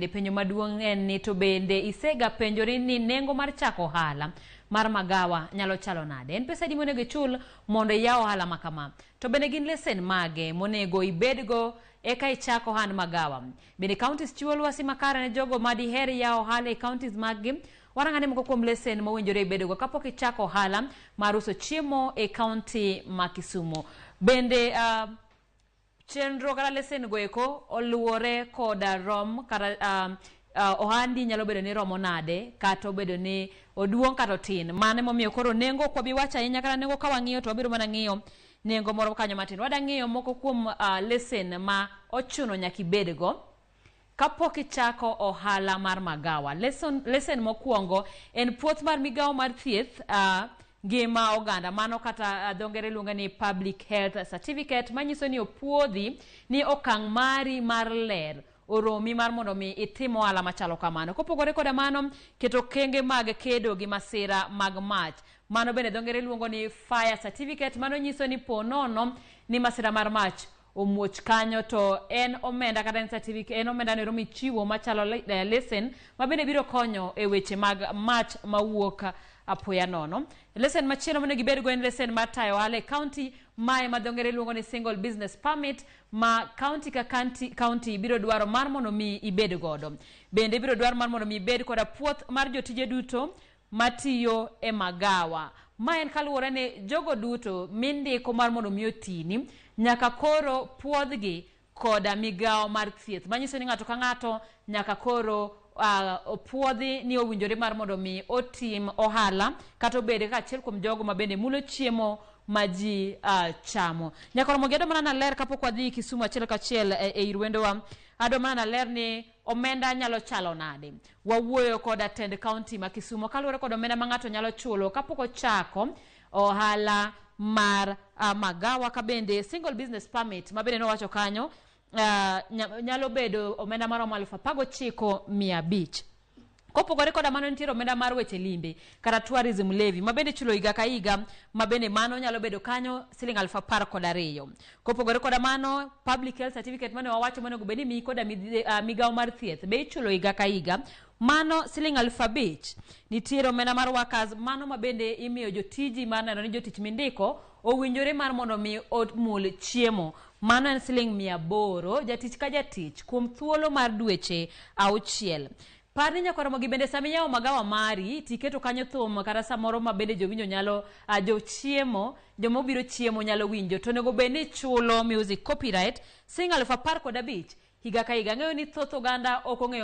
bende penjo maduong' en ni to bende isega penjori ni nengo mar chako ohala mar magawa nyalo chalo nade? En pesa adi monego ichul mondo iyaw ohala ma kama? To bende gin lesen mage monego ibedgo eka ichak ohand magawa? Bende counties chiwo lwasi makare ne jogo ma diher yawo ohala e counties maggi? Warang'ane moko kuom lesen mowinjore ibedgo kapok ichako ohala mar uso chiemo e county ma Kisumu. Bende chenro kata lesen go eko oluwore koda rom kata ohandi nyalo bedo ni romo nade kata obedo ni oduong' kata otin. Mano emomiyo koro nengo ok wabi wacho ahinya kata nengo ka wang'iyo to wabiro mana ng'iyo nengo moro kanyo matin. Wada ng'iyo moko kuom lesen ma ochuno nyaka ibedgo kapok ichako ohala mar magawa. Lesen mokwongo en puoth mar migawo mar thieth ngima oganda, mano kata dho ngere luonge ni public health certificate, manyiso ni opuodhi ni okang' mari mar ler oromi mar mondo mi itim ohala machalo kamano. Kopogore koda mano, keto okenge mag kedo gi masira mag mach, mano bende dho ngere luongo ni fire certificate. Mano nyiso ni po nono ni masira mar mach omuoch kanyo to en omenda kata en certificate, en omenda nero michiwo machalo lesen ma bende biro konyo e weche mag mach mawuok apoya nono. Lesen machielo monego ibedgo en lesen mar tayo ohala e county, mae ma dho ngere luongo ni single business permit, ma county ka county biro dwaro mar mondo mi ibed godo. Bende biro dwaro mar mondo mi ibed koda puoth mar jotije duto matiyo e magawa. Ma en kaluwore ni jogo duto mindiko mar mondo mi otini nyaka koro puodhgi koda migawo mar thieth, manyiso ni ng'ato ka ng'ato nyaka koro opuodhi ni owinjore mar mondo mi otim ohala kata obed kaka achiel kuom jogo ma bende mulo chiemo ma ji chamo. Nyaka romo gi adwa mana naler kapok wadhi Kisumu achiel kachiel e ir wendowa. Adwa mana naler ni omenda nyalo chalo nade. Wawuoyo koda tend county ma Kisumu kaluwore kod omenda ma ng'ato nyalo chulo kapok ochako ohala mar magawa, ka bende single business permit ma bende nowacho kanyo nyalo bedo omenda maromo 19,500. Kopogore koda mano, nitiere omenda mar weche limbe kata tourism levy ma bende ichulo higa ka higa, ma bende mano nyalo bedo kanyo siling 12,000. Kopogore koda mano, public health certificate mane wawacho monego bed ni miyi koda migawo mar thieth be ichulo higa ka higa, mano siling 5,000. Nitiere omenda mar workers, mano ma bende imiyo jotiji mar neno ni jotich mindiko owinjore mar mondo mi omul chiemo, mano en siling 800 jatich ka jatich kuom thuolo mar dweche 6. Par ni nyaka romo gi bende sama iyawo magawa mari tiketo kanyo thum kata samoro ma bende jowinjo nyalo jochiemo, joma obiro chiemo nyalo winjo, to onego bed ni ichulo music copyright siling 15,000 higa ka higa. Ang'eyo ni thoth oganda ok ong'eyo.